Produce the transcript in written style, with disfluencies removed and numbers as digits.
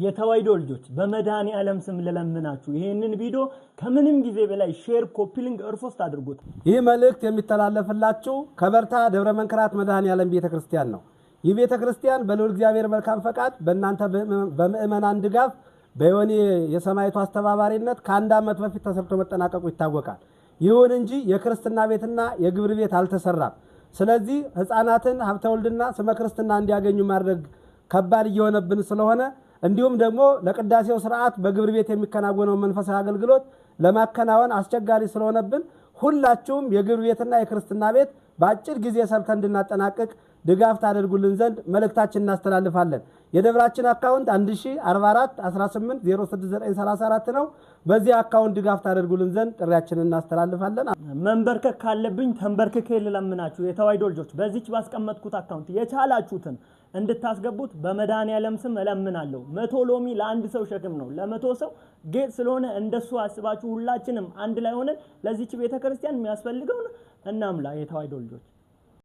የተዋሕዶ ልጆች፣ በመድኃኔ ዓለም ስም ልለምናችሁ ይህንን ቪዲዮ ከምንም ጊዜ በላይ ሼር፣ ኮፒ ሊንክ፣ ሪፖስት አድርጉት። ይህ መልእክት የሚተላለፍላችሁ ከበርታ ደብረ መንክራት መድኃኔ ዓለም ቤተ ክርስቲያን ነው። ይህ ቤተ ክርስቲያን በልዑል እግዚአብሔር መልካም ፈቃድ፣ በእናንተ በምእመናን ድጋፍ፣ በዮኒ የሰማይቱ አስተባባሪነት ከ1 ዓመት በፊት ተሰርቶ መጠናቀቁ ይታወቃል። ይሁን እንጂ የክርስትና ቤትና የግብር ቤት አልተሰራም። ስለዚህ ሕፃናትን ሀብተ ወልድና ስመ ክርስትና እንዲያገኙ ማድረግ ከባድ እየሆነብን ስለሆነ፣ እንዲሁም ደግሞ ለቅዳሴው ስርዓት በግብር ቤት የሚከናወነው መንፈሳዊ አገልግሎት ለማከናወን አስቸጋሪ ስለሆነብን፣ ሁላችሁም የግብር ቤትና የክርስትና ቤት በአጭር ጊዜ ሰርተን እንድናጠናቅቅ ድጋፍ ታደርጉልን ዘንድ መልእክታችን እናስተላልፋለን። የደብራችን አካውንት 1044 18 06934 ነው። በዚህ አካውንት ድጋፍ ታደርጉልን ዘንድ ጥሪያችንን እናስተላልፋለን። መንበርከክ ካለብኝ ተንበርክኬ ልለምናችሁ፣ የተዋሕዶ ልጆች፣ በዚች ባስቀመጥኩት አካውንት የቻላችሁትን እንድታስገቡት በመድኃኔዓለም ስም እለምናለሁ። 100 ሎሚ ለአንድ ሰው ሸክም ነው፣ ለ100 ሰው ጌጥ ስለሆነ እንደሱ አስባችሁ ሁላችንም አንድ ላይ ሆነን ለዚች ቤተክርስቲያን የሚያስፈልገውን እናምላ። የተዋሕዶ ልጆች።